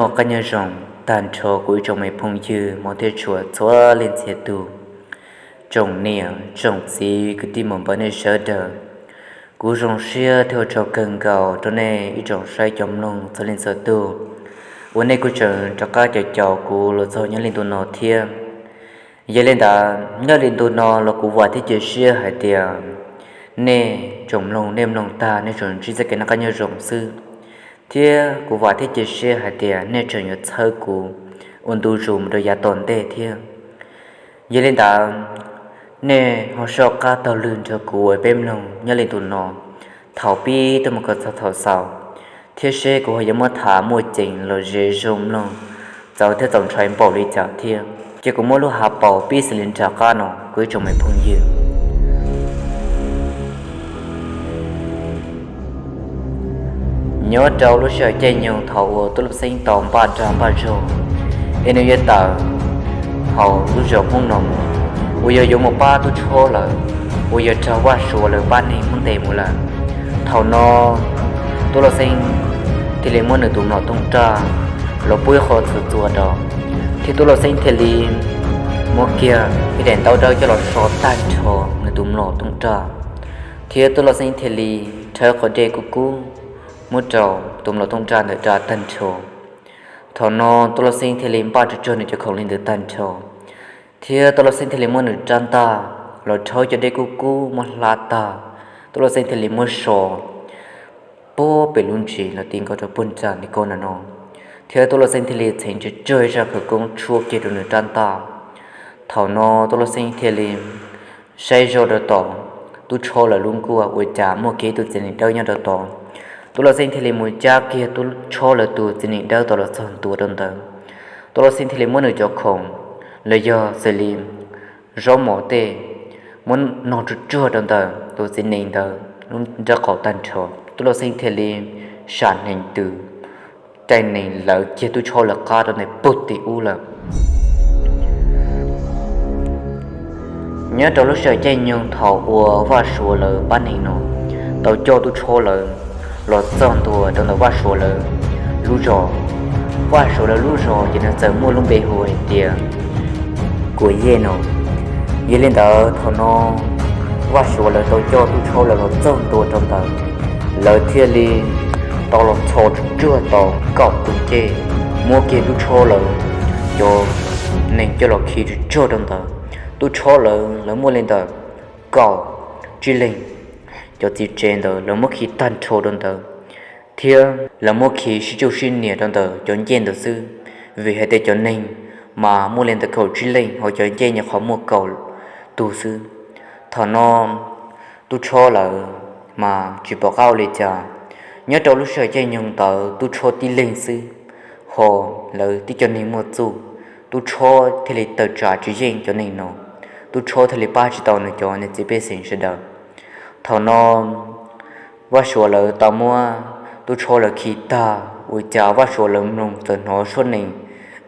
Noj qab nyob zoo tag nrho kuv ib tsoom me phooj ywg hmov thiab tshua txhua leej txhia tus, tsoom niam tsoom txiv kwv tij muam npawg nej sawv daws. Kuv zoo siab thiab ua tsaug kawg nkaus rau nej ib tsoom saib cov mloog txhua leej txhua tus uas nej kuj tseem rov qab caum caum kuv los txog nyob li ntu no thiab. Yog li ntawd nyob li ntu no los kuv vam thiab cia siab hais tias nej tsoom mloog nej mloog tag nej tsuas ntsib txoj kev noj qab nyob zoo xwb, thiab kuv vam thiab cia siab hais tias nej tseem yuav txhawb kuv ua ntu zus mus rau yav tom ntej thiab. Yog li ntawd, nej ho soj qab taug lw nrog kuv ua peb mloog nyob li ntu no thaum pib tuaj mus kom txog thaum xaus, thiab seb kuv ho yuav muab tham muaj ceem los ze zoo mloog, txaus thiab txaus ntshai npaum li cas thiab. Ces kuv muab lub hav paus pib xws li nram qab no kuv ib tsoom me phooj ywg. Nyob rau lub sij hawm caij nyoog thaum uas Tub Lauj Xeeb tau npaj dag npaj zog es nws yuav tawm hauv lub zos Hmoob no mus, uas yog yuav mus pab Tub Tshob lawm, uas yog raug Vaj Suav lawv pab neeg muab ntes mus lawm. Thaum no Tub Lauj Xeeb thiaj li muab nws tus mlom tooj raj los pub ib qho txhua txua rau, thiab Tub Lauj Xeeb thiaj li muab kiag ib daim ntaub dawb coj los so tag nrho nws tus mlom tooj raj, thiab Tub Lauj Xeeb thiaj li rhawb qhov dej kub kub muab rau tus mlom tooj raj ntawm raj tag nrho. Thaum no Tub Lauj Xeeb thiaj li npaj tsuag tsuag nws cov khoom li ntawd tag nrho, thiab Tub Lauj Xeeb thiaj li muab nws rab ntaj los rhaub cov dej kub kub muab hlab tag. Tub Lauj Xeeb thiaj li muab so puag pem lub ntsis los ti nkaus rau puag nram ntug kaus no no, thiab Tub Lauj Xeeb thiaj li txheev tsuag tsuag ib zaj khawv koob tshuab kiag rau nws rab ntaj. Thaum no Tub Lauj Xeeb thiaj li saib zoj rau tom Tub Tshob lawv lub nkuaj ua cas muaj kiag ib tug txiv neej dawb nyob rau tod. Tub Lauj Xeeb thiaj li mus cab kiag Tub Tshob lawv tus txiv neej dawb tod los txog ntua rau ntawd. Tub Lauj Xeeb thiaj li muab nws cov khoom los yog xws li zaub mov tej muab no tsuag tsuag rau ntawm tus txiv neej ntawd lub nraub qaum tag nrho. Tub Lauj Xeeb thiaj li sam hneev tws caij nees lawv kiag Tub Tshob lawv qab rau ntawm puag tim ub lawm. Nyob rau lub sij hawm caij nyoog thaum uas Vaj Suav lawv pab neeg no tau coj Tub Tshob lawv los txog ntua rau ntawm Vaj Suav lawv lub zos, Vaj Suav lawv lub zos ces nws txawm muaj lub npe hu hais tias Kuam Yej no. Yog li ntawd thaum no Vaj Suav lawv tau coj Tub Tshob lawv los txog ntua rau ntawd, lawv thiaj li tau los txhos tsuag tsuag tau kaum tus ncej, muab kiag Tub Tshob lawv cov neeg coj los khi tsuag tsuag rau ntawd. Tub Tshob lawv lawv muaj li ntawm kaum tsib leeg cov txiv tsev ntawd lawv muab khi tag nrho rau ntawd, thiab lawv muab khi sib tsuj sib nias rau ntawm cov ncej ntawd xwb, vim hais tias cov neeg mas muaj li ntawm kaum tsib leeg hos cov ncej nyuam qhuav muaj kaum tus xwb. Thaum no Tub Tshob lawv mas tsis pom qab ua li cas. Nyob rau lub sij hawm caij nyoog ntawd Tub Tshob tib leeg xwb, hos lawv tib co neeg muaj txuj, Tub Tshob thiaj li tawm tsam tsis yeej cov neeg no. Tub Tshob thiaj li pab tsis tau nws cov niam txiv pej xeem sawv daws. Thaum no Vaj Suav lawv tau muab Tub Tshob lawv khi tag, ua cas Vaj Suav lawv mloog txawm hnov suab nees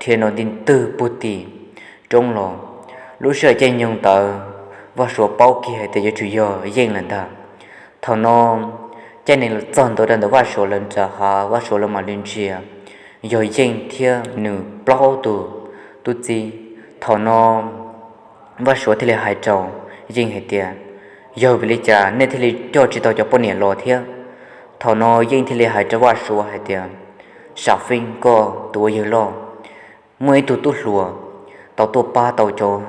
dhia no nti ntwg puag tim roob los. Lub sij hawm caij nyoog ntawd Vaj Suav paub kiag hais tias yuav tsum yog yeej lawm ntag. Thaum no caij nees los txog ntua rau ntawm Vaj Suav lawv nram hav, Vaj Suav lawv mam li ntsia yog yeej thiab nws plaub tus tub txib. Thaum no Vaj Suav thiaj li hais rau yeej hais tias, yog vim li cas nej thiaj li coj tsis tau cov poj niam los thiab? Thaum no yeej thiaj li hais rau Vaj Suav hais tias, Sam Feej, koj tus ua yawg loj, muaj ib tug tub hluas tau tuaj pab tau cov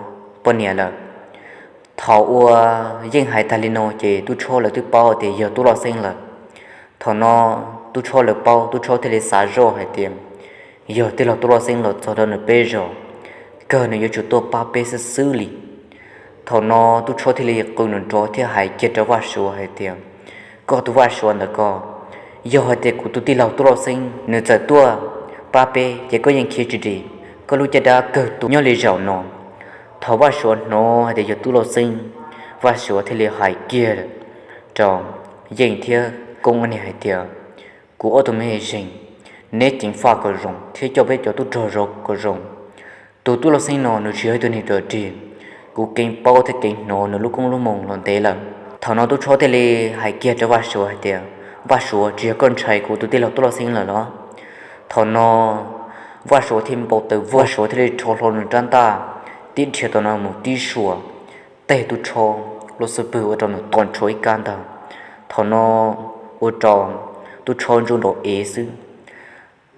poj niam lawm. Thaum uas yeej hais tag li no ces Tub Tshob lawv twb paub tias yog Tub Lauj Xeeb lawm. Thaum no Tub Tshob lawv paub, Tub Tshob thiaj li xav zoj hais tias, yog tij laug Tub Lauj Xeeb los txog rau nws peb zos, kawg nws yuav tsum tuaj pab peb xwb xwb li. Thaum no Tub Tshob thiaj li qw nws nrov thiab hais kiag rau Vaj Suav hais tias, koj tus Vaj Suav ntawd koj, yog hais tias kuv tus tij laug Tub Lauj Xeeb nws txawm tuaj pab peb ces koj yeej khiav tsis dim, koj lub caj dab kawg tu nyob li zaum no. Thaum Vaj Suav hnov hais tias yog Tub Lauj Xeeb, Vaj Suav thiaj li hais kiag rau yeej thiab Koob ob niag hais tias, kuv ob tug me zeej, neb ceev faj kom zoo thiab coj peb cov tub rog zov kom zoo. Tus Tub Lauj Xeeb no nws tsis yog ib tug neeg dog dig, kuv keev paub thiab keev hnov nws lub koob lub moo los ntev lawm. Thaum no Tub Tshob thiaj li hais kiag rau Vaj Suav hais tias, Vaj Suav, tsis yog koj ntshai kuv tus tij laug Tub Lauj Xeeb lawm los? Thaum no Vaj Suav thiaj npau taws vog, Vaj Suav thiaj li rho hlo nws rab ntaj tib dhia tom no mus tib suas, teg Tub Tshob lub xub pwg ua rau nws tom ntshuav ib kab ntag. Thaum no ua rau Tub Tshob ntsuj nraum ev xwb.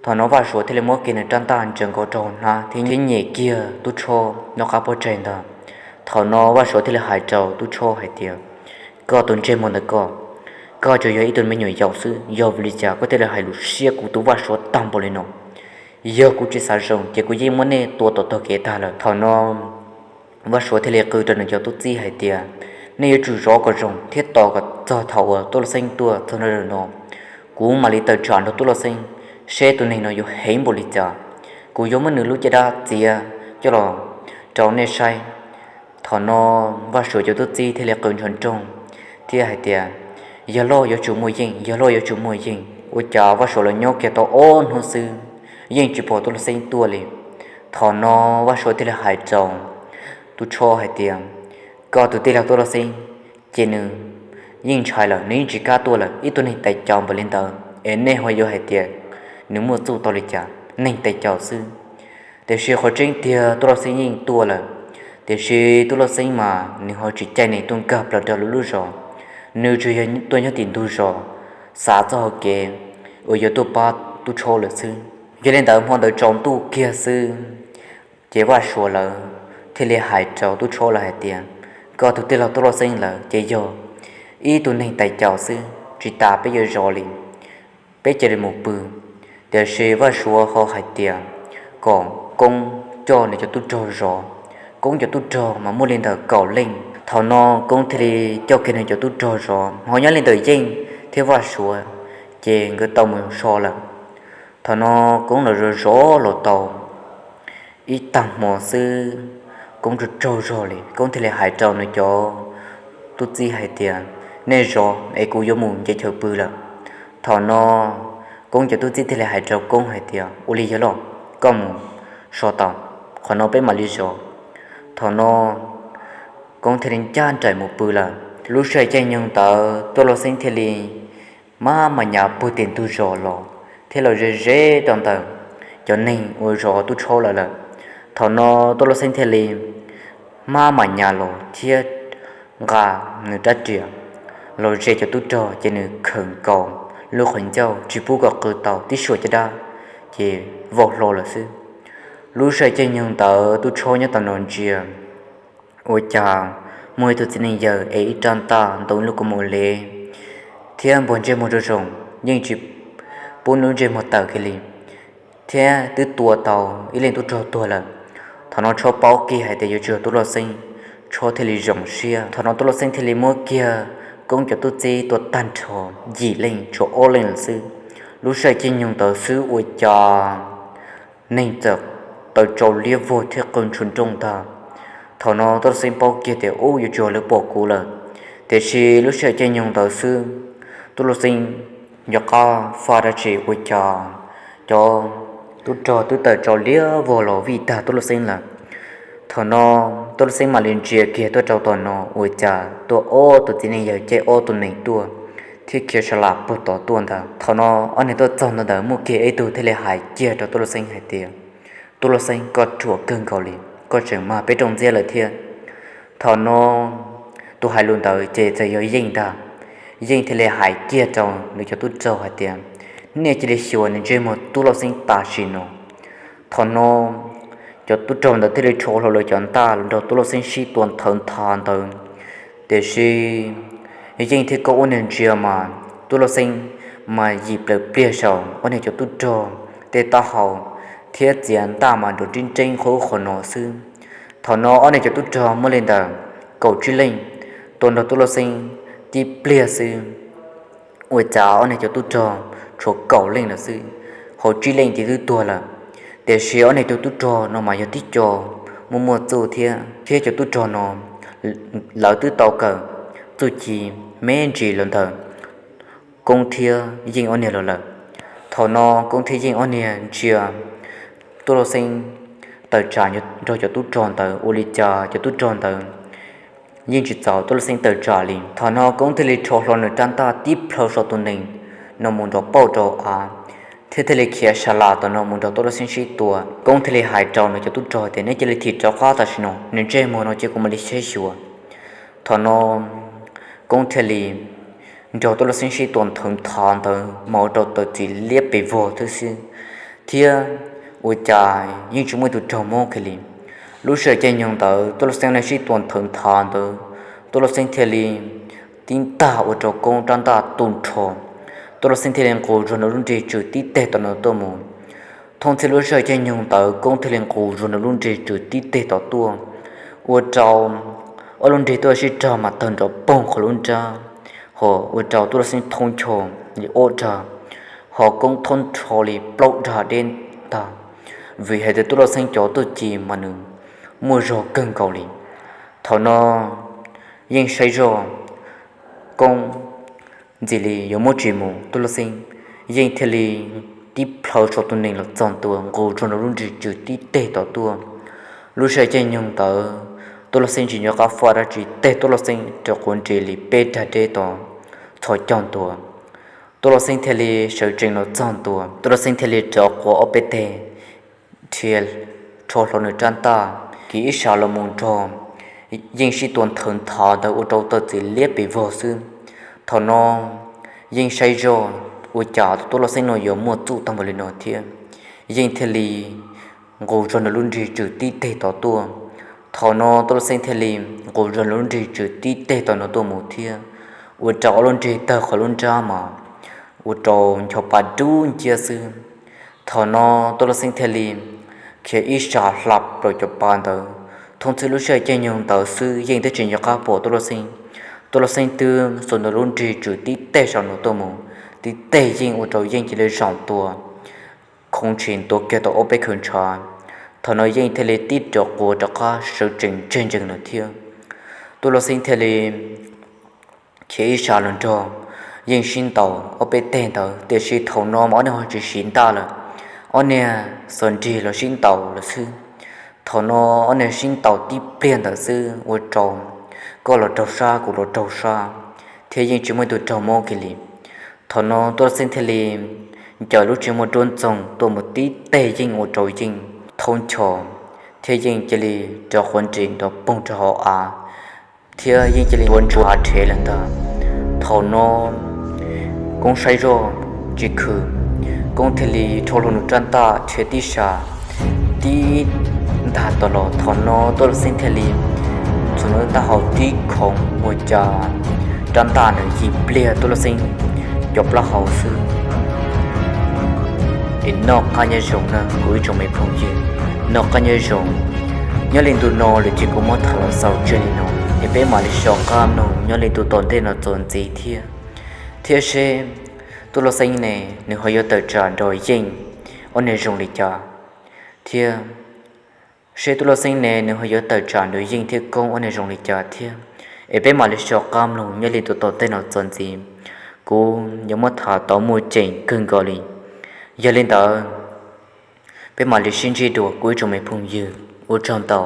Thaum no Vaj Suav thiaj li muab kiag nws rab ntaj ntsaws nkaus rau hauv hnab thiab nyem kiag Tub Tshob nyob qab pob tsaig ntag. Thaum no Vaj Suav thiaj li hais rau Tub Tshob hais tias, koj tus ntsej muag ntawm koj, koj tsuas yog ib tug me nyuam yaus xwb, yog vim li cas koj thiaj li hais lus siab kuv tus Vaj Suav tag npaum li no? Yog kuv tsis xav zoo ces kuv yeej muab nej tua tom tog kev tag lawm. Thaum no Vaj Suav thiaj li qw rau nws cov tub txib hais tias, nej yuav tsum zov kom zoo thiab tos kom txog thaum uas Tub Lauj Xeeb tuaj txog nram no, kuv mam li tawm tsam nrog Tub Lauj Xeeb seb tus neeg no yuav heev npaum li cas. Kuv yuav muab nws lub caj dab txiav coj los rau nej saib. Thaum no Vaj Suav cov tub txib thiaj li qw nrov nroog thiab hais tias, yawg loj yuav tsum muaj yeej, yawg loj yuav tsum muaj yeej. Ua cas Vaj Suav lawv nyob kiag tau ob hnub xwb, yeej tsis pom Tub Lauj Xeeb tuaj li. Thaum no Vaj Suav thiaj li hais rau Tub Tshob hais tias, koj tus tij laug Tub Lauj Xeeb ces nws yeej ntshai lawm, nws yeej tsis kam tuaj lawm. Ib tug neeg tais caus npaum li ntawd es nej ho yuav hais tias nws muaj txuj tau li cas? Neeg tais caus xwb. Tiam sis qhov tseeb tiag Tub Lauj Xeeb yeej tuaj lawm, tiam sis Tub Lauj Xeeb mas nws ho tsis caij neeg tuaj nkag plaws rau lub lub zos, nws tsuas yog tuaj nyob tim ntug zos xav txoj hau kev uas yuav tuaj pab Tub Tshob lawm xwb. Yog li ntawd hmo ntawd tsaus ntuj kiag xwb, ces Vaj Suav lawv thiaj li hais rau Tub Tshob lawv hais tias, koj tus tij laug Tub Lauj Xeeb lawv ces yog ib tug neeg tais caus xwb, tsis tas peb yuav zov li, peb cia li mus pw. Tiam sis Vaj Suav ho hais tias kom Koob coj nws cov tub rog zov. Koob cov tub rog mas muaj li ntawm kaum leej. Thaum no Koob thiaj li coj kiag nws cov tub rog zov, ho nyob li ntawm Yeej thiab Vaj Suav ces nkawd tau mus so lawm. Thaum no Koob los zov zov los tau ib tag hmo xwb, Koob tsaug tsaug zog li, Koob thiaj li hais rau nws cov tub txib hais tias, nej zov es kuv yuav mus nce chaw pw lawm. Thaum no Koob cov tub txib thiaj li hais rau Koob hais tias, ua li yog los, koj mus so tau, qhov no peb mam li zov. Thaum no Koob thiaj li ncaj nraim mus pw lawm. Lub sij hawm caij nyoog ntawd Tub Lauj Xeeb thiaj li maj mam nyas puag tim ntug zos los thiab los ze ze rau ntawm cov neeg uas zov Tub Tshob lawm lawm. Thaum no Tub Lauj Xeeb thiaj li maj mam nyas los thiab nqa nws rab riam los ze cov tub rog, ces nws khawm nkaus lub qhov ncauj tsis pub kom qw tau, tib suas caj dab ces vau hlo lawm xwb. Lub sij hawm caij nyoog ntawd Tub Tshob nyob tom no ntsia, ua cas muaj ib tug txiv neej yawg ev ib rab ntaj ntoo ib lub kaus mom lev thiab npuag ntsej muag zoo zoo, yeej tsis pub lub ntsej muag tawm kiag li, thiab twb tua tau ib leeg tub rog tuag lawm. Thaum no Tshob paub kiag hais tias yuav tsum yog Tub Lauj Xeeb, Tshob thiaj li zoo siab. Thaum no Tub Lauj Xeeb thiaj li muab kiag Koob cov tub txib tua tag nrho yim leej, tshuav ob leej lawm xwb. Lub sij hawm caij nyoog ntawd xwb ua cas neeg txawm tawm tsau liab vog thiab qw ntshua nrooj ntag. Thaum no Tub Lauj Xeeb paub kiag tias ub, yuav tsum yog lawv pom kuv lawm. Tiam sis lub sij hawm caij nyoog ntawd xwb, Tub Lauj Xeeb nco qab faj dab tsi ua cas cov tub rog twb tawm tsau liab vog los vij tag Tub Lauj Xeeb lawm. Thaum no Tub Lauj Xeeb mam li ntsia kiag tuaj rau tom no ua cas tuaj ob tug txiv neej yawg caij ob tug neeg tuaj thiab khiav sa las puag tod tuaj ntag. Thaum no ob neeg tuaj txog ntua ntawd muaj kiag ib tug thiaj li hais kiag rau Tub Lauj Xeeb hais tias, Tub Lauj Xeeb, koj ruam kawg nkaus li, koj tseem mag peb rooj ntxiab lawm thiab. Thaum no tus hais lus ntawd ces txawm yog Yeej ntag. Yeej thiaj li hais kiag rau nws cov tub rog hais tias, nej cia li xyuas nws ntsej muag Tub Lauj Xeeb tam sim no. Thaum no cov tub rog ntawd thiaj li rho hlo lawv cov ntaj los nrog Tub Lauj Xeeb sib tua nthawv nthav ntawd. Tiam sis Yeej thiab Koob ob niag ntsia mas Tub Lauj Xeeb mas yim plaws pliag saum ob niag cov tub rog tej taub hau thiab txiav ntaj mas nrov nrib nreeb qhov ub qhov no xwb. Thaum no ob niag cov tub rog muaj li ntawm kaum tsib leej tua nrog Tub Lauj Xeeb tib pliag xwb, ua cas ob niag cov tub rog tshuav kaum leej lawm xwb, ho tsib leej ces twb tuag lawm. Tiam sis ob niag cov tub rog no mas yog tib co muaj muaj txuj thiab, thiab cov tub rog no lawv twb tau kawm txuj ci me ntsis los ntawm Koob thiab Yeej ob niag los lawm. Thaum no Koob thiab Yeej ob niag ntsia Tub Lauj Xeeb tawm tsam nrog cov tub rog ntawd, ua li cas cov tub rog ntawd yeej tsis txaus Tub Lauj Xeeb tawm tsam li. Thaum no Koob thiaj li rho hlo nws rab ntaj tib plhaw saum tus neeg no mus nrov pauj rau av, thiab thiaj li khiav sa las tom no mus nrog Tuam Luaj Xeeb sib tua. Koob thiaj li hais rau nws cov tub rog tias, Neb cia li thim rov qab tam sim no, nws ntsej muag no ces kuv mam li saib xyuas. Thaum no Koob thiaj li nrog Tuam Luaj Xeeb sib tua nthwv nthav ntawd mas ua rau tawm txiv liab pes vog thiab xwb, thiab ua cas yeej tsis muaj ib tug raug mob kiag li. Lub sij hawm caij nyoog ntawd Tuam Luaj Xeeb sib tua nthwv nthav ntawd, Tuam Luaj Xeeb thiaj li tib ntag ua rau Koob rab ntaj tu nrho. Tuam Luaj Xeeb thiaj li nqus zog nws lub nrig tswm tib teg tom no tuaj mus. Thooj txhij lub sij hawm caij nyoog ntawd Koob thiaj li nqus zog nws lub nrig tswm tib teg tom tuaj, ua rau ob lub nrig tuaj sib rag mas tawg nrov poog qhov lub nrab, ho ua rau Tuam Luaj Xeeb thoob ncho li ob rag, ho Koob thoob ncho li plaub rag deb ntag, vim hais tias Tuam Luaj Xeeb cov txuj ci mas nws muaj zog kawg nkaus li. Thaum no Yeej saib zoj Koob ntxim li yuav muab tsis mus, Tuam Luaj Xeeb, Yeej thiaj li tib plhaw sau tus nees los txog ntua nqus zog nws lub nrig tswm tib teg tom tuaj. Lub sij hawm caij nyoog ntawd Tuam Luaj Xeeb tsis nco qab faj dab tsi, teg Tuam Luaj Xeeb rau quav nres li peb rag deb tom txhos caug ntua. Tuam Luaj Xeeb thiaj li sawv tsees los txog ntua, Tuam Luaj Xeeb thiaj li rov quav ob peb teg, rhia rho hlo nws rab ntaj, khiav ib sab los mus nrog Yeej sib tua nthwv nthav ntawd ua rau tawm txiv liab pes vog xwb. Thaum no Yeej saib zoj ua cas Tuam Luaj Xeeb no yuav muaj txuj tag npaum li no thiab, Yeej thiaj li nqus zog nws lub nrig tswm tib teg tom tuaj. Thaum no Tuam Luaj Xeeb thiaj li nqus zog nws lub nrig tswm tib teg tom no tuaj mus thiab, ua rau ob lub nrig tawg qhov lub nrab mas ua rau ncho pa dub nciab xwb. Thaum no Tuam Luaj Xeeb thiaj li khiav ib sab hla plaws cov pa ntawd. Thooj txhij lub sij hawm caij nyoog ntawd xwb Yeej twb tsis nco qab pom Tuam Luaj Xeeb. Tuam Luaj Xeeb twb xuas nws lub nrig tswm tib teg saum nws tuaj mus, tib teg Yeej ua rau Yeej cia li zaum tua, khoov ntshis ntuav kiag tau ob peb khaws ntshav. Thaum no Yeej thiaj li tib rov quav rov qab sawv tsees tseg ntsees lawm thiab. Tuam Luaj Xeeb thiaj li khiav ib sab los nrog Yeej sib ntaus ob peb teg ntawd, tiam sis thaum no mas ob niag ho tsis siv ntaj lawm, ob niag xuas nrig los sib ntaus lawm xwb. Thaum no ob niag sib ntaus tib pliag ntawd xwb ua rau koj los raug sab kuv los raug sab, thiab Yeej tsis muaj ib tug raug mob kiag li. Thaum no Tuam Luaj Xeeb thiaj li ncaws lub tsev muaj duab ntxoog tuaj mus tib teg Yeej ua rau Yeej thoob ncho, thiab Yeej cia li rov quav nres nrov poog rau hauv av, thiab Yeej cia li ntuav ntshav rhev lawm ntag. Thaum no Koob saib zoj tsis khwm, Koob thiaj li rho hlo nws rab ntaj rhia tib sab tib ntag tom los. Thaum no Tuam Luaj Xeeb thiaj li txhuam nws taub hau tib khoov ua cas rab ntaj nws yim pliag Tuam Luaj Xeeb cov plaub hau xwb. Es noj qab nyob zoo na kuv ib tsoom me phooj ywg, noj qab nyob zoo. Nyob li ntu no lawm ces kuv muab tham los xaus tseg li no, es peb mam li sib cog qab mloog nyob li ntu tom ntej no txuas ntxiv thiab, thiab seb Tuam Luaj Xeeb ne nws ho yuav tawm tsam nrog Yeej ob niag zoo li cas, thiab seb Tuam Luaj Xeeb ne nws ho yuav tawm tsam nrog Yeej thiab Koob ob niag zoo li cas thiab. Es peb mam li sib cog qab mloog nyob li ntu tom ntej no txuas ntxiv, kuv yuav muab tham tau muaj ceem kawg nkaus li. Yog li ntawd, peb mam li sib ntsib dua kuv ib tsoom me phooj ywg, ua tsaug ntau.